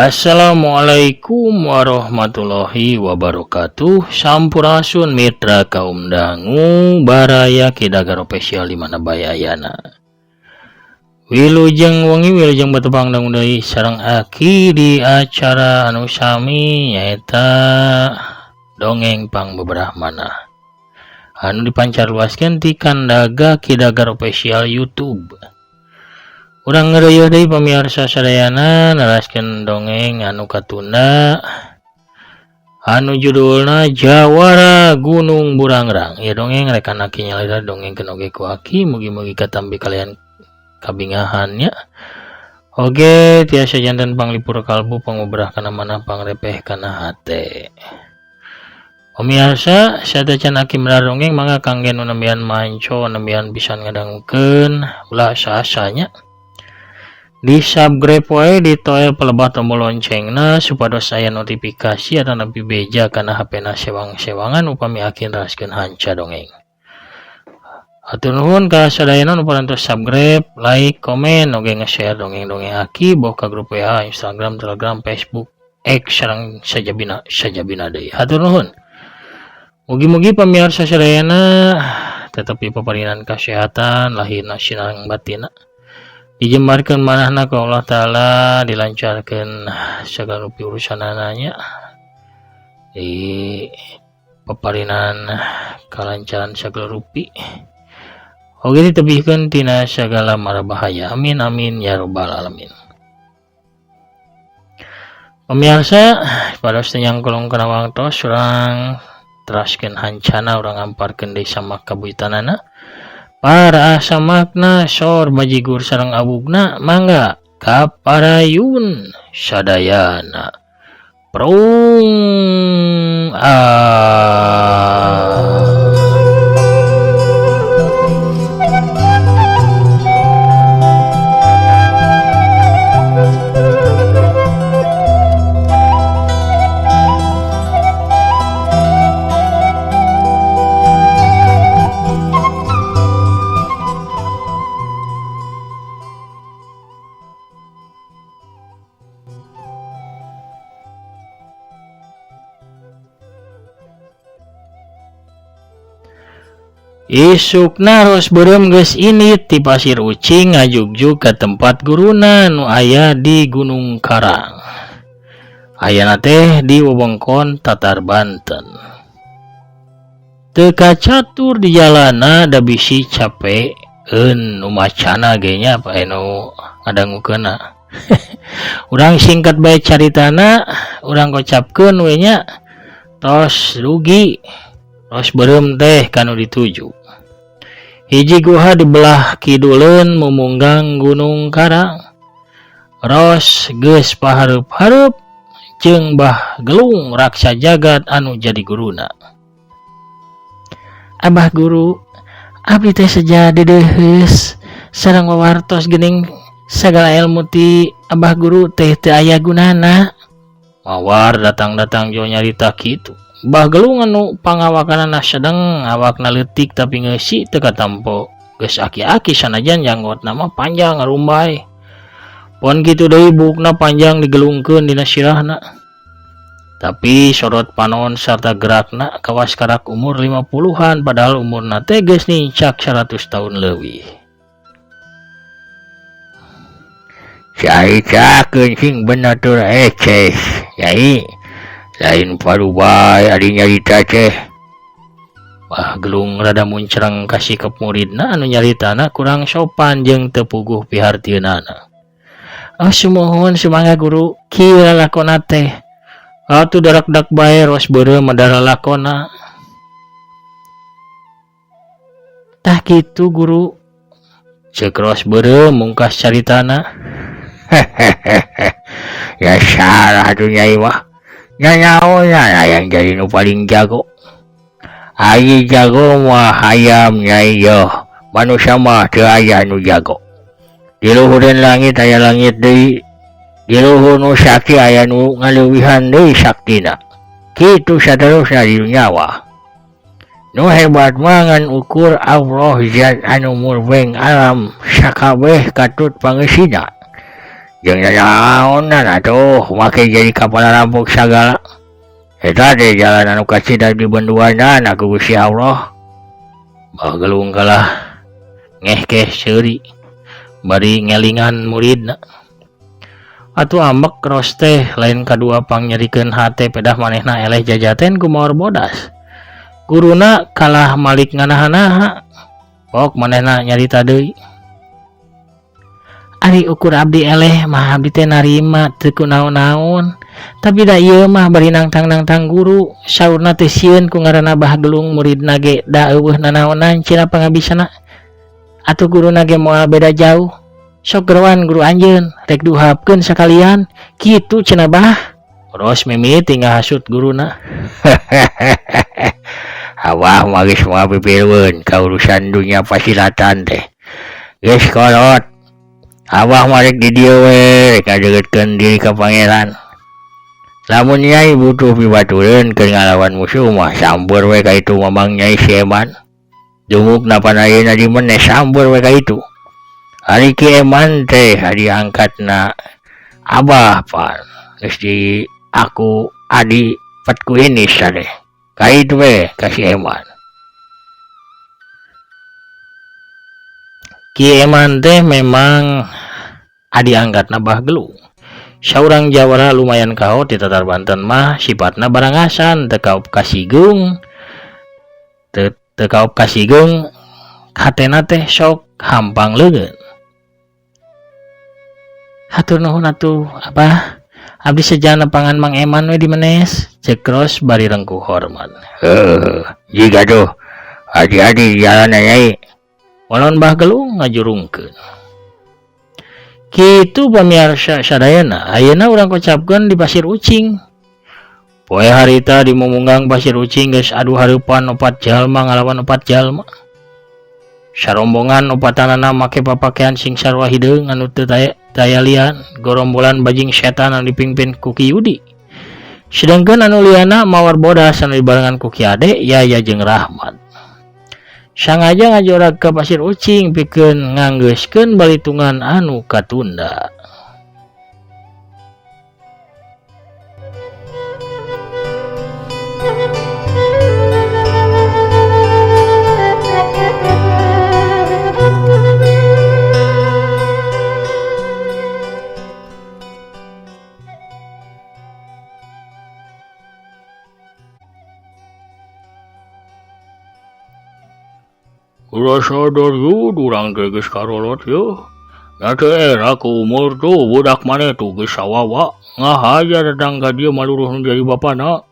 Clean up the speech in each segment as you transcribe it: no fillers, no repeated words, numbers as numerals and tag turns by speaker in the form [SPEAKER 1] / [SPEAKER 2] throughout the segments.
[SPEAKER 1] Assalamualaikum warahmatullahi wabarakatuh. Sampurasun mitra kaum dangu baraya Ki Dagar Official di mana bae ayana. Wilujeng wengi, wilujeng batepang dangu deui sareng Aki di acara anu sami, nyaeta dongeng pangbeberah manah anu dipancarluaskeun ti Kandaga Ki Dagar Official YouTube. Urang ngeureuy deui pamiarsa sadayana, neraskeun dongeng anu katunda anu judulna Jawara Gunung Burangrang. Ieu dongeng rekan Aki nyalira dongengkeun oge ku Aki, mugi-mugi katampi kalian kabingahan nya. Oge tiasa janten panglipur kalbu, pangobrah kana manah, pangrepeh kana hate. Pemirsa, satacan Aki medar dongeng, mangga kangge nu nembean manco, nembean pisan ngadangukeun, ulah asa-asanya. Di subscribe wae, di toel pelebah tombol loncengna supados aya notifikasi atau nepi beja kana HP-na sewang-sewangan upami Aki neraskeun hanca dongeng. Hatur nuhun ka sadayana nu parantos subscribe, like, komen, oge nge-share dongeng-dongeng Aki boh ka grup WA, Instagram, Telegram, Facebook, X sareng sajabina sajabina deui. Hatur nuhun. Mugi-mugi pamirsa sadayana tetep dipaparinan kesehatan lahirna sareng batinna. Dijembarkeun manahna ku Allah Ta'ala, dilancarkeun segala rupi urusanana nya, di paparinan kalancaran segala rupi, oge ditebihkeun tina segala mara bahaya. Amin amin ya robbal alamin. Pemirsa, pada nyangkolong kana wangtos, urang teraskeun hancana, urang ngamparkeun deui samak kabuyutanana, para samakna sor bajigur sareng abugna. Mangga kaparayun sadayana. Prung ah. Isukna Ros Beureum geus indit ti Pasir Ucing ngajugjug ka tempat guruna nu aya di Gunung Karang. Ayana teh di wewengkon Tatar, Banten. Teu kacatur di jalana, da bisi cape eun nu macana ge nya, apa nu ngadangukeunna. Urang singkat bae caritana, urang kocapkeun we nya, tos rugi. Ros Beureum teh kanu dituju. Hiji guha di belah kiduleun mumunggang Gunung Karang. Ros geus pahareup-hareup jeung Bah Gelung Raksa Jagat anu jadi guruna. Abah Guru, abdi teh seja deudeuheus sareng wawartos, geuning sagala ilmu ti Abah Guru teh teu aya gunana. Mawar datang-datang jo nyarita kitu. Bah Gelung anu pangawakanana sedeng, awakna leutik tapi ngeusi teu katampo geus aki-aki, sanajan janggotna mah panjang ngarumbay. Pon kitu deui buukna panjang digelungkeun dina sirahna. Tapi sorot panon sarta gerakna kawas karak umur 50-an, padahal umurna teh geus nincak 100 tahun leuwih.
[SPEAKER 2] Caritakeun sing bener tur eces, Nyai. Lain parubai ari nyarita teh.
[SPEAKER 1] Bah Gelung rada muncreng ka sikep muridna anu nyaritana kurang sopan jeung teu puguh pihartieunana. Oh, sumuhun, sumangga Guru, kieu lalakonna teh. Atuh darakdak bae Ros Beureum medar lalakonna. Tah kitu, Guru. Ceuk Ros Beureum mungkas caritana.
[SPEAKER 2] Ya salah atuh Nyai mah. Nyanyaonan hayang jadi nu paling jago. Ari jago mah hayam, Nyai, yoh. Manusia mah teu aya nu jago. Di luhureun langit aya langit deui. Di luhur nu sakti aya nu ngaleuwihan deui saktina. Kitu saterusna di nyawa. Nu hebat mah ngan ukur Allah zat anu murbeng alam sakabeh katut pangeusina. Jeung naonan atuh make jadi kapala rampok sagala. Eta teh jalan anu kacida dibenduanan ku Gusti Allah. Bah Gelung kalah ngehkeh seuri bari ngelingan muridna. Atuh ambek Ros teh lain kadua pangnyerikeun hate pedah manehna eleh jajaten ku maor bodas. Guruna kalah malik nganaha-naha. Pok manehna nyarita deui. Ari ukur abdi eleh mah abdi teh narima teu ku naon-naon. Tapi da ieu mah bari nangtang-nangtang guru, saurna teh sieun ku ngaranna Bah Gelung muridna ge da eueuh nanaonan cenah pangabisana. Atuh guruna ge moal beda jauh. Sok geroan guru anjeun rek duhapkeun sakalian kitu cenah Bah. Ros mimiti ngahasut guruna.
[SPEAKER 3] Abah mah geus moal pipilueun ka urusan dunya pasilatan teh. Geus kolot. Abah mah rek di dieu we rek ngadeuketkeun diri ka pangeran. Lamun nyai butuh pibatureun keur ngalawan musuh mah samper we ka itu mamang Nyai Si Eman. Dumukna pan ayeuna di meneh samper we ka itu. Ari Ki Eman teh adi angkatna Abah pan geus di aku adi petku ini sadeh. Ka itu we ka Si Eman.
[SPEAKER 1] Ki Eman teh memang adi angkatna Bah Gelung. Saurang jawara lumayan kaot di Tatar Banten mah sifatna barangasan teu kaop kasigung. Teu kaop kasigung hatena teh sok hampang leungeun. Hatur nuhun atuh Abah. Abdi sejana pangan Mang Eman we di Menes. Cek Ros bari rengkuh hormat.
[SPEAKER 2] Heuh, jiga tuh. Hati-hati jalan nyai.
[SPEAKER 1] Walon Bah Gelung ngajurungkeun. Kitu pamiarsa sadayana, ayeuna urang kocapkeun di Pasir Ucing. Poe harita di Mumunggang Pasir Ucing geus adu hareupan opat jalma ngalawan opat jalma. Sarombongan opatanana make papakean sing sarua hideung anu teu daya lian, gorombolan bajing setan anu dipimpin ku Ki Yudi. Sedangkeun anu liana mawar bodas anu dibarengan ku Ki Ade, Yaya jeung Rahmat. Sangaja ngajorag ka Pasir Ucing pikeun nganggeuskeun balitungan anu katunda.
[SPEAKER 2] Ulah sadar yeuh urang teh geus karolot yeuh. Da teu era ku umur tuh budak maneh tuh geus sawawa. Ngahaja datang ka dieu maluruh nu jadi bapana.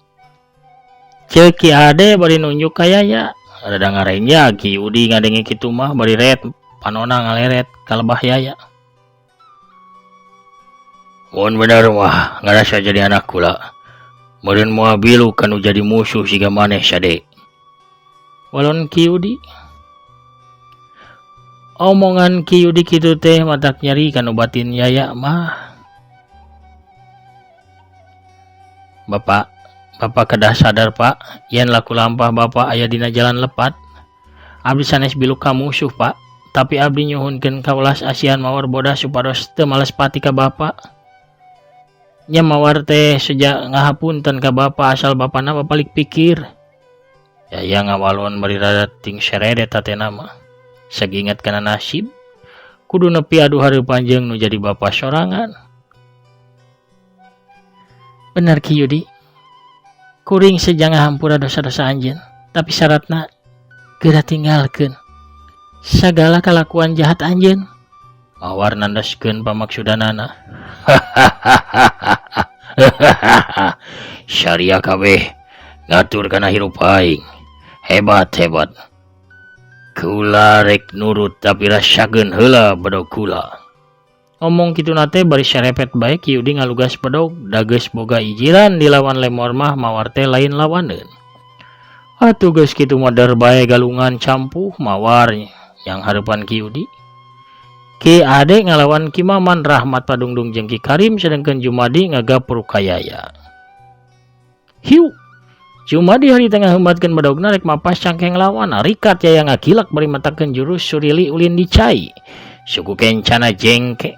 [SPEAKER 1] Ceuk Ki Ade bari nunjuk ka Yaya. Rada ngarenja Ki Yudi ngadenge kitu mah bari ret panona ngaleret ka lebah Yaya.
[SPEAKER 2] Mun bener mah ngarasa jadi anak kula. Meureun moal bilu kanu jadi musuh siga maneh sade.
[SPEAKER 1] Walon Ki Yudi. Omongan Ki Yudi kitu teh matak nyeri kanu batin Yaya mah. Bapak, bapak kedah sadar Pak, yen laku lampah bapak aya dina jalan lepat. Abdi sanes bilu ka musuh Pak, tapi abdi nyuhunkeun kawelas asihan mawar bodas supados teu males pati ka bapak. Nya mawar teh seja ngahapunten ka bapak asal bapana bapalik pikir. Yaya ngawalon bari rada ting seredet hatena mah. Sagingat kana nasib, kudu nepi adu hareupan jeung nu jadi bapa sorangan. Bener Ki Yudi, kuring seja ngahampura dosa-dosa anjeun, tapi syaratna geura tinggalkeun sagala kalakuan jahat anjeun. Mawar nandaskeun pamaksudanana.
[SPEAKER 2] Syariah kabeh ngatur kana hirup aing. Hebat hebat. Kula rek nurut tapi rasakeun heula bedog kula.
[SPEAKER 1] Ngomong kitu na teh bari sarepet bae Ki Yudi ngalugas bedog, da geus boga ijiran dilawan lemor mah mawar teh lain lawaneun. Atuh geus kitu mah der bae galungan campuh mawar yang hareupan Ki Yudi. Ki Ade ngalawan Ki Maman, Rahmat Padungdung jeung Ki Karim, sedangkeun Jumadi ngagapruk ka Yaya. Hiu. Jumadi hari tengah hembatkeun bedogna rek mapas cangkeng lawan, rikat Yaya ngagilak bari matakeun jurus surili ulin di cai. Suku kencana jengke.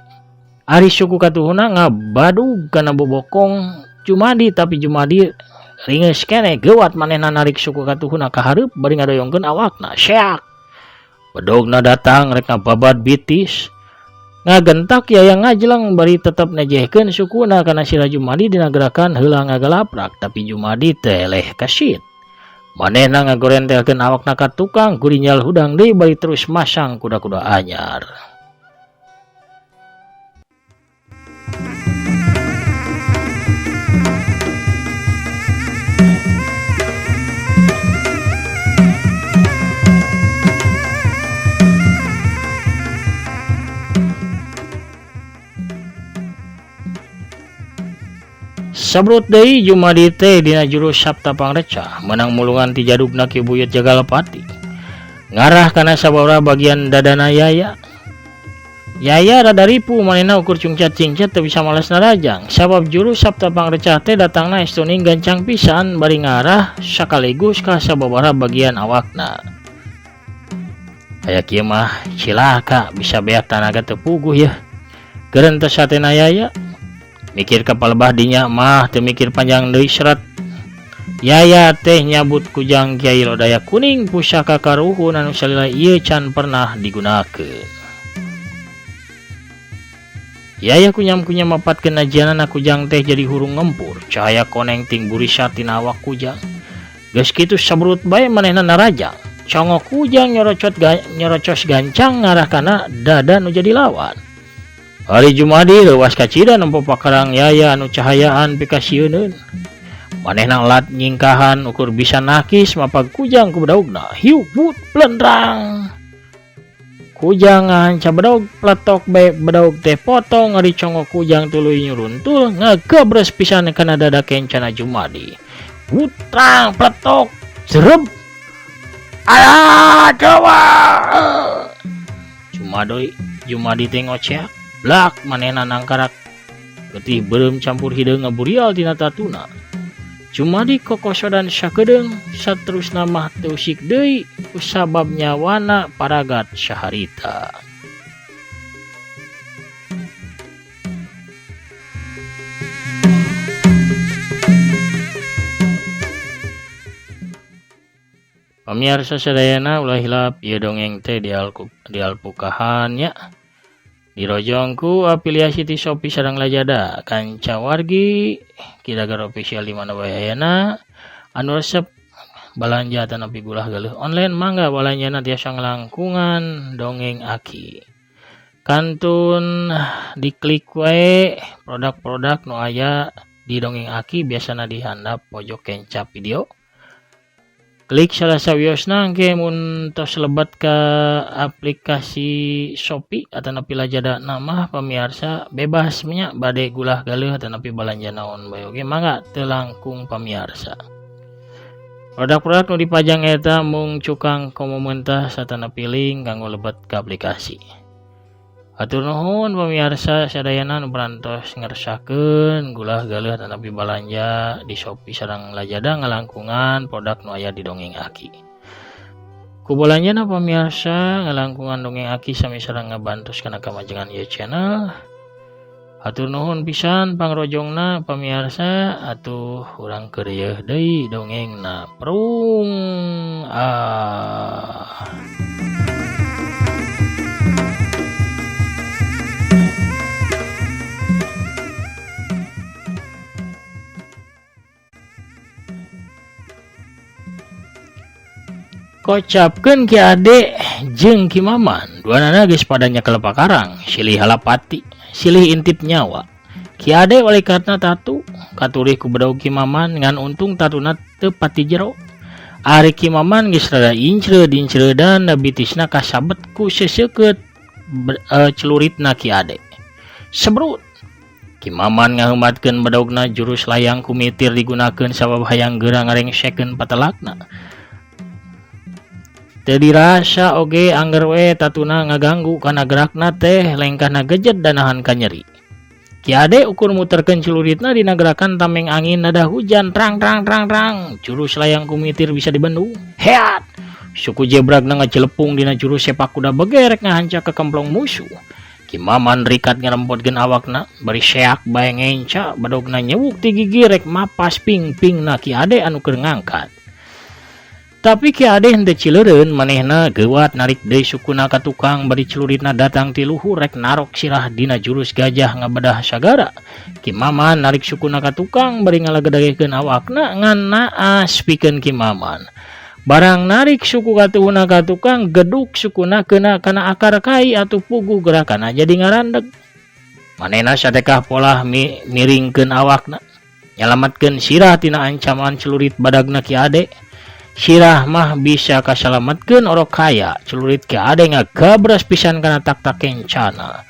[SPEAKER 1] Ari suku katuhuna ngabadug kana bobokong Jumadi tapi Jumadi ringeus keneh geuwat manehna narik suku katuhuna ka hareup bari ngadoyongkeun awakna. Seak. Bedogna datang rek ngababad bitis. Ngagentak Yaya ngajleng bari tetep nejehkeun sukuna kana sirah Jumadi dina gerakan heula ngagalaprak tapi Jumadi teh leh kesit. Manehna ngagorentelkeun awakna ka tukang gurinjal hudang deui bari terus masang kuda-kuda anyar. Sabrut deui Jumadi teh dina jurus Sapta Pangreca meunang mulungan ti jadugna Ki Buyut Jagalpati. Ngarah kana sababaraha bagian dadana Yaya. Yaya rada ripuh manehna ukur cungcat-cingcat teu bisa males narajang sabab jurus Sapta Pangreca teh datangna estuning gancang pisan bari ngarah sakaligus ka sababaraha bagian awakna. Aya kieu mah cilaka bisa beak tanaga teu puguh yeuh. Geurenteh satena Yaya. Mikir ka palebah dinya mah teu mikir panjang deui serat. Yaya teh nyabut kujang Kyai Lodaya Kuning pusaka karuhun anu salila ieu can pernah digunakeun. Yaya kunyam-kunyam mapatkeun ajianana kujang teh jadi hurung ngempur. Cahaya koneng ting burisa tina awak kujang. Geus kitu sabrut bae manehna narajang. Congok kujang nyorocos gancang ngarah kana dada nu jadi lawan. Ari Jumadi leuwas kacida nempo pakarang Yaya anu cahayaan pikasieuneun. Manehna lat nyingkahan ukur bisa nakis mapag kujang ku bedaugna. Hiu but plendrang. Kujang ngahanca bedaug pletok bae bedaug teh potong ari congok kujang tuluy nyuruntul ngagebres pisan kana dada kencana Jumadi. Butrang pletok jereb. Alah coba. Jumadi teh ngoceak. Blak manehna nangkarak getih beureum campur hideung ngaburial tina tatuna. Jumadi kokosodan sakedeung saterusna mah teu usik deui kusabab nyawana paragat saharita. Pamiarsa sadayana ulah hilap ieu dongeng teh dialpukahan nya. Dirojong ku afiliasi ti Shopee sareng Lazada kanca wargi Kidagar official di mana wae ayana anu resep balanja atanapi gulah galeuh online mangga balanjana tiasa ngalangkungan dongeng Aki. Kantun diklik wae produk-produk nu aya di dongeng Aki biasana di handap pojok kenca video. Klik salah sawiosna engke mun tos lebet ka aplikasi Shopee atanapi Lazada mah pamiarsa bebas nya bade gulah galeuh atanapi balanja naon bae oge mangga teu langkung pamiarsa. Produk-produk nu dipajang eta mung cukang komo mentah satanapi link kanggo lebet ka aplikasi. Hatur nuhun pamiarsa sadayana nu parantos ngersakeun gulah galeuh atanapi balanja di Shopee sareng Lazada ngalangkungan produk nu aya di dongeng Aki. Ku balanjana pamiarsa ngalangkungan dongeng Aki sami sareng ngabantos kana kamajengan ieu channel. Hatur nuhun pisan pangrojongna pamiarsa atuh urang keur rieuh deui dongengna prung ah. Kocapkeun Ki Ade jeung Ki Maman, duanana geus pada nyekel pakarang, silih halapati, silih intip nyawa. Ki Ade walikatna tatu, katurih ku bedaug Ki Maman ngan untung tatuna teu pati jero. Ari Ki Maman geus rada increud-increudan da bitisna kasabet ku seseukeut celuritna Ki Ade. Sebrut. Ki Maman ngaheumatkeun bedaugna jurus layang kumitir digunakeun sabab hayang geura ngarengsekeun patelakna. Teu dirasa oge angger we tatuna ngaganggu kana gerakna teh lengkahna gejet danahan ka nyeri. Ki Ade ukur muterkeun celuritna dina gerakan tameng angin nada hujan trang trang trang trang jurus layang kumitir bisa dibendung. Heat! Suku jebragna ngacelepung dina jurus sepak kuda begerek ngahanca ka kemplong musuh. Ki Maman rikat ngarempotkeun awakna bari seak bae ngenca bedogna nyewuk ti gigi rek mapas pingpingna Ki Ade anu keur ngangkat. Tapi Ki Ade henteu cileureun manehna geuwat narik deui sukuna ka tukang bari celuritna datang ti luhur rek narok sirah dina jurus gajah ngabedah sagara. Ki Maman narik sukuna ka tukang bari ngalagedagekeun awakna ngan naas pikeun Ki Maman. Barang narik suku katuhuna ka tukang geduk sukuna kena kana akar kai atuh puguh gerakana jadi ngarandeg. Manehna satekah polah miringkeun awakna nyalametkeun sirah tina ancaman celurit badagna Ki Ade. Sirah mah bisa kasalametkeun orok kaya celurit Ki Ade ngagabras pisan kana tak-tak kencana.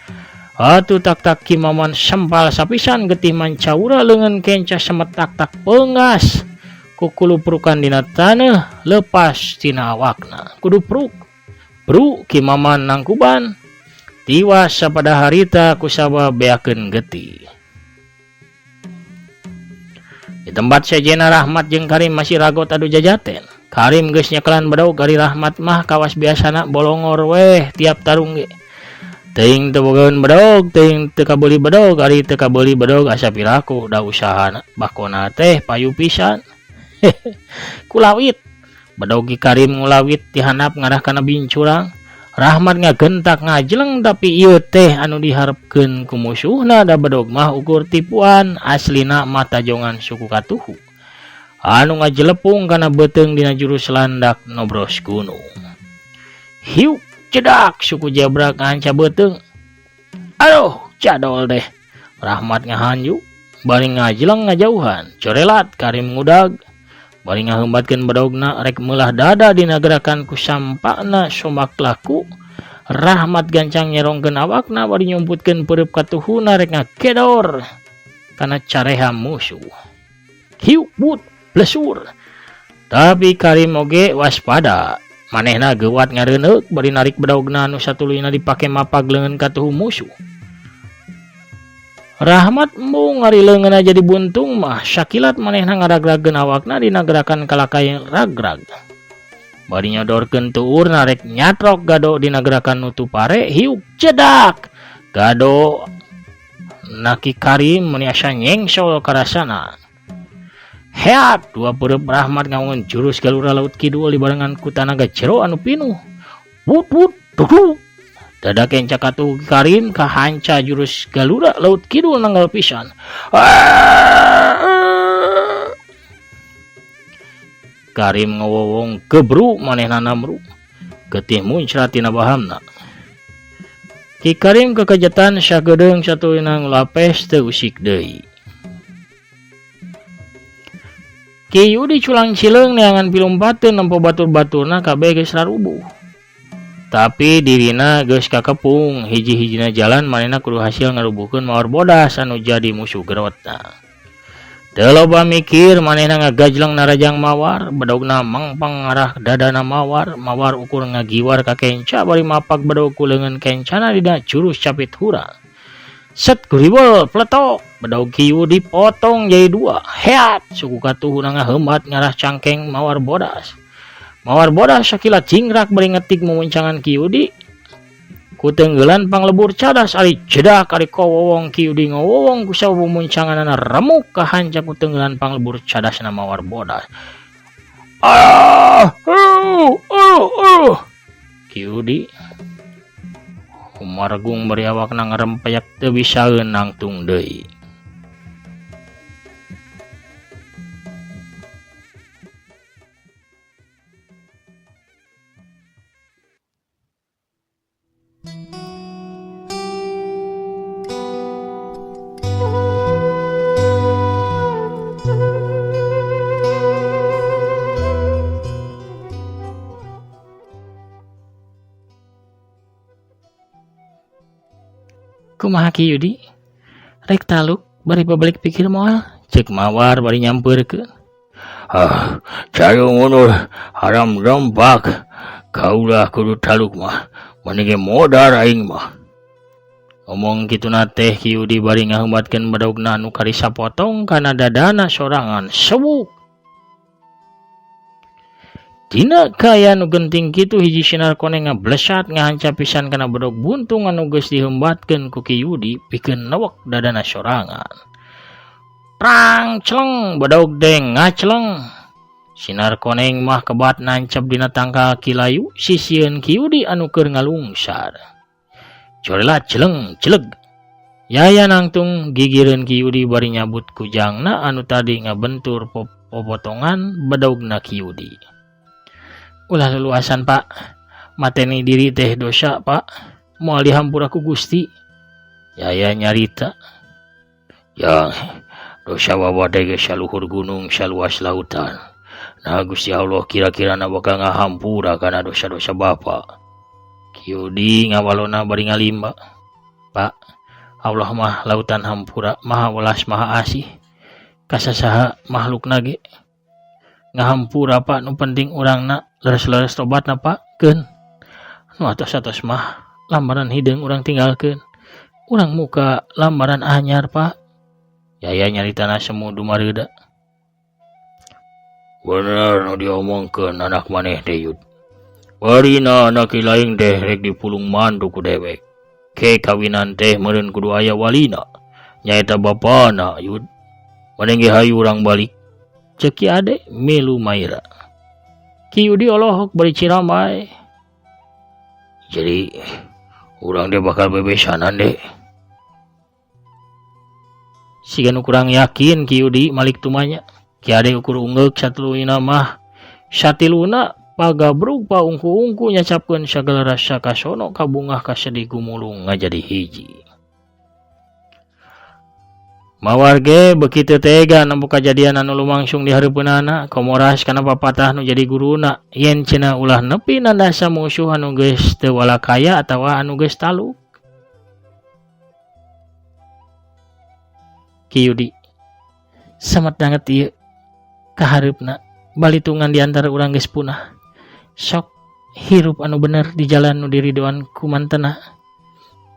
[SPEAKER 1] Atuh tak-tak Ki Maman sempal sapisan getih mancaura leungeun kenca semet tak-tak peunggas. Kukuluprukan dina taneuh lepas tina awakna kudu pruk bru Ki Maman nangkuban tiwas sapada harita kusaba beakeun getih. Di tempat sejena Rahmat jeung Karim masih ragot adu jajaten. Karim geus nyekelan bedog ari Rahmat mah kawas biasana bolongor weh tiap tarung ge. Teuing teu bogaeun bedog, teuing teu kabeuli bedog, ari teu kabeuli bedog asa piraku da usahana bakona teh payu pisan. Kulawit bedog Ki Karim ngulawit ti handap ngarah kana bincurang. Rahmat ngagentak ngajeleng tapi ieu teh anu diharepkeun ku musuhna da bedog mah ukur tipuan aslina mah tajongan suku katuhu anu ngajelepung kana beuteung dina jurus landak nobros gunung. Hiuk cedak suku jabrak nganca beuteung. Aduh cadol deh. Rahmat ngahanju bari ngajeleng ngajauhan corelat Karim ngudag bari ngahembatkeun bedogna rek meulah dada dina gerakan ku sampakna somak laku. Rahmat gancang nyerongkeun awakna bari nyumputkeun peureub katuhuna rek ngagedor kana careha musuh. Hiuk but blesur. Tapi Karim oge waspada. Manehna geuwat ngareuneuh bari narik bedogna anu satuluyna dipake mapag leungeun katuhu musuh. Rahmat embung ari leungeunna jadi buntung mah sakilat manehna ngaragrageun awakna dina gerakan kalakay ragrag. Bari nyodorkeun tuurna rek nyatrok gado dina gerakan nutu pare hiuk cedak. Gado naki Karim meuni asa nyengsol karasana. Heat dua peureub Rahmat ngawangun jurus galura laut kidul dibarengan ku tanaga jero anu pinuh. Wut wut duduk. Dada kenca katuh Karim kahanca jurus galura laut kidul nanggal pisan. Karim ngawowong gebru manehna namru. Getih muncrat tina bahamna. Ki Karim kekejetan sagedeung satuluyna ngulapes teu usik deui. Ki Yudi culang cileung neangan pilumpateun nempo batur-baturna kabeh geus rarubuh. Tapi dirina geus kakepung hiji-hijina jalan manehna kudu hasil ngarubuhkeun mawar bodas anu jadi musuh gerotna. Teu loba mikir manehna ngagajleng narajang mawar, bedogna mangpang ngarah dadana mawar, mawar ukur ngagiwar ka kenca bari mapak bedog ku leungeun kencana dina jurus capit hurang. Set guribel pletok, bedog Ki Yudi dipotong jadi dua. Heat suku katuhuna ngaheumat ngarah cangkeng mawar bodas. Mawar bodas sakilat jingrak bari ngetik memuncangan Ki Yudi. Ku tenggelan panglebur cadas ari jedak ari kowowong Ki Yudi ngowowong ku sabab memuncanganana remuk kahanca ku tenggelan panglebur cadasna mawar bodas. Ah, Ki Yudi kumargung bari awakna ngarempeyak teu bisa nangtung deui. Kumaha Ki Yudi? Rek taluk bari pabalik pikir moal, cek Mawar bari nyampeurkeun.
[SPEAKER 2] Ah, cari mundur haram dompak. Kaulah kudu taluk mah, mani ge modar aing mah.
[SPEAKER 1] Omong kituna teh Ki Yudi bari ngaheumatkeun bedogna anu karisa potong kana dadana sorangan sewuk. Dina kaayaan nu genting kitu hiji sinar koneng ngablesat ngahanca pisan kana bedog buntung anu geus dihembatkeun ku Ki Yudi pikeun newek dadana sorangan. Prang celeng bedog deng ngaceleng. Sinar koneng mah kebat nancep dina tangkal kilayu sisieun Ki Yudi anu keur ngalungsar. Corelat celeng celeg. Yaya nangtung gigireun Ki Yudi bari nyabut kujangna anu tadi ngabentur popotongan bedogna Ki Yudi. Ulah luluasan Pak, mateni diri teh dosa Pak, moal dihampura ku Gusti. Yaya nyarita.
[SPEAKER 2] Ya, dosa bapak teh geus saluhur gunung saluas lautan. Nah Gusti Allah kira-kira na bakal ngahampura kana dosa-dosa bapak.
[SPEAKER 1] Ki Yudi ngawalona bari ngalimba. Pak, Allah mah lautan hampura, maha welas maha asih. Kasasaha makhlukna ge ngahampura Pak, nu penting urangna leres-leres tobatna Pak, keun. Nu atos-atos mah lambaran hideung urang tinggalkeun. Urang muka lambaran anyar Pak. Yaya nyaritana semu dumareuda.
[SPEAKER 2] Bener nu diomongkeun anak maneh teh Yud. Barina anak lain teh rek dipulung mantu ku dewek. Ke kawinan teh meureun kudu aya walina. Nyaeta bapana Yud. Maneh ge hayu urang balik.
[SPEAKER 1] Ceuk Ki Ade milu maira. Ki Yudi olohok bari ciramai.
[SPEAKER 2] Jadi urang teh bakal bebesanan deh.
[SPEAKER 1] Siga nu kurang yakin Ki Yudi malik tumanya. Ki Ade ukur unggeuk satuluyna mah. Satiluna pagabrug paungku-ungku nyacapkeun sagala rasa kasono kabungah kasedih gumulung ngajadi hiji. Mawar ge beuki teu tega nempo kajadian anu lumangsung di hareupeunana, komoras kana papatah nu jadi guruna, yen cenah ulah nepi nandasa musuh anu geus teu walakaya atawa anu geus taluk. Ki Yudi, semet banget ieu kahareupna, balitungan di antara urang geus punah. Sok hirup anu bener di jalan nu diridoan ku mantena.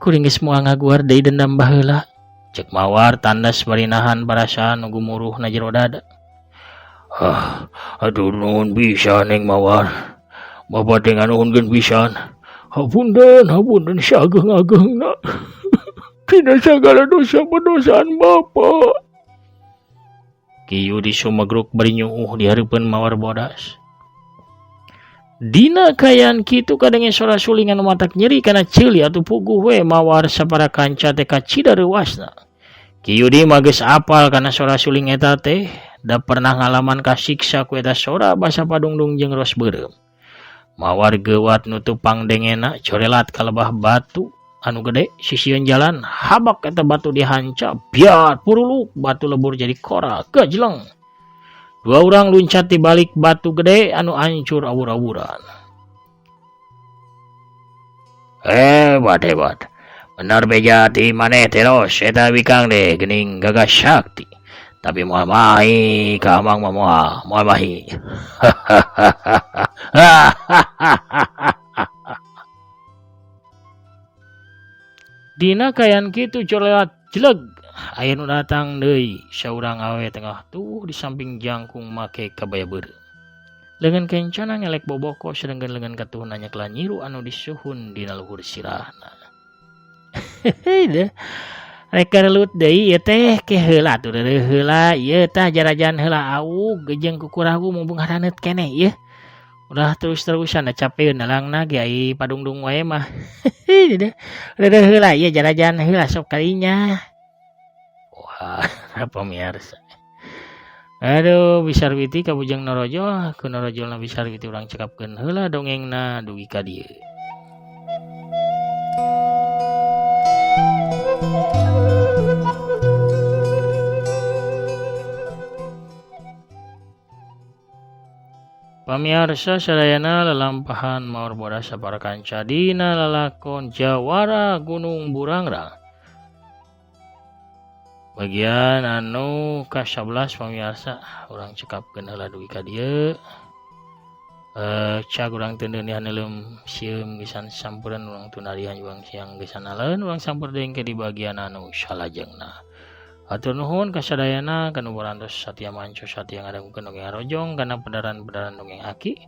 [SPEAKER 1] Kuring geus moal ngaguar deui dendam baheula. Cek Mawar tandas bari nahan parasaan nu gumuruh na jero dada.
[SPEAKER 2] Ah, aduh nuhun pisan Neng Mawar. Bapak teh nganuhunkeun pisan. Hapunten, hapunten sageung-ageungna. Tina sagala dosa pedosaan bapak.
[SPEAKER 1] Ki Yudi sumegruk bari nyuuh di hareupeun Mawar bodas. Dina kaayaan kitu kadenge sora suling anu matak nyeri kana ceuli atuh puguh we Mawar sapara kanca teh kacida reuasna. Ki Yudi mah geus apal kana sora suling eta teh, da pernah ngalaman kasiksa ku eta sora basa padungdung jeung ros beureum. Mawar geuwat nutup pangdengena corelat kalebah batu anu gede sisieun jalan, habak eta batu dihanca, biar puruluk batu lebur jadi korak gajleng. Dua urang luncat di balik batu gede anu hancur awur-awuran.
[SPEAKER 2] Hebat hebat. Bener beja ti maneh teros eta bikang deh geuning gagah sakti. Tapi moal mahi ka amang mah moal mahi.
[SPEAKER 1] Dina kaayaan kitu colelat jeleg. Aya nu datang deui saurang awewe tengah tuh di samping jangkung make kabaya beureum. Leungeun kencana ngelek boboko sedengkeun leungeun katuhna nyekla nyiru anu disuhun dina luhur sirahna. Hehe deh. Rek relut deui ieu teh ke heula atuh reureuh heula ieu tah jarajan heula aug jeung kukurahu mumpung haraneut keneh ieu. Ulah terus-terusan da capeun dalangna ge ai padungdung wae mah. Hehe deh. Reureuh heula ieu jarajan heula sok kalinya. Wah, pemirsa. Aduh, Bisarwiti ka Bujang Norojol, ku Norojolna Bisarwiti urang cekapkeun heula dongengna dugi ka dieu. Pamiarsa sadayana lalampahan maur bodas sapara kanca dina lalakon Jawara Gunung Burangrang. Bagian anu ka-11 pamiarsa urang cekapkeun heula dugi ka dieu. Cag urang teu neuneuhan neuleum sieum gesan sampuran urang tunarihan urang siang gesan aleun urang sampur deui di bagian anu salajengna. Hatur nuhun kasadayana kanu parantos satia manco satia ngadangukeun dongeng Arojong kana pedaran-pedaran dongeng Aki.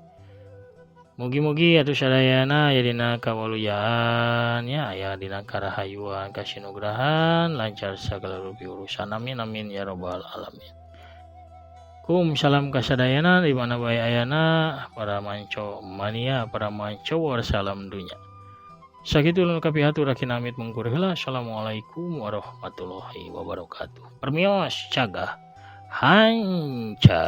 [SPEAKER 1] Mugi-mugi atuh sadayana aya dina kawaluyaan nya, aya dina karahayuan kasinugrahan, lancar sagala rupi urusan, amin amin ya robbal alamin. Kum salam kasadayana di mana bae ayana, para manco mania, para manco, salam dunya. Sakitu ulun kapihatur, aki amit mungkur heula. Assalamualaikum warahmatullahi wabarakatuh. Permios, cagah hanca.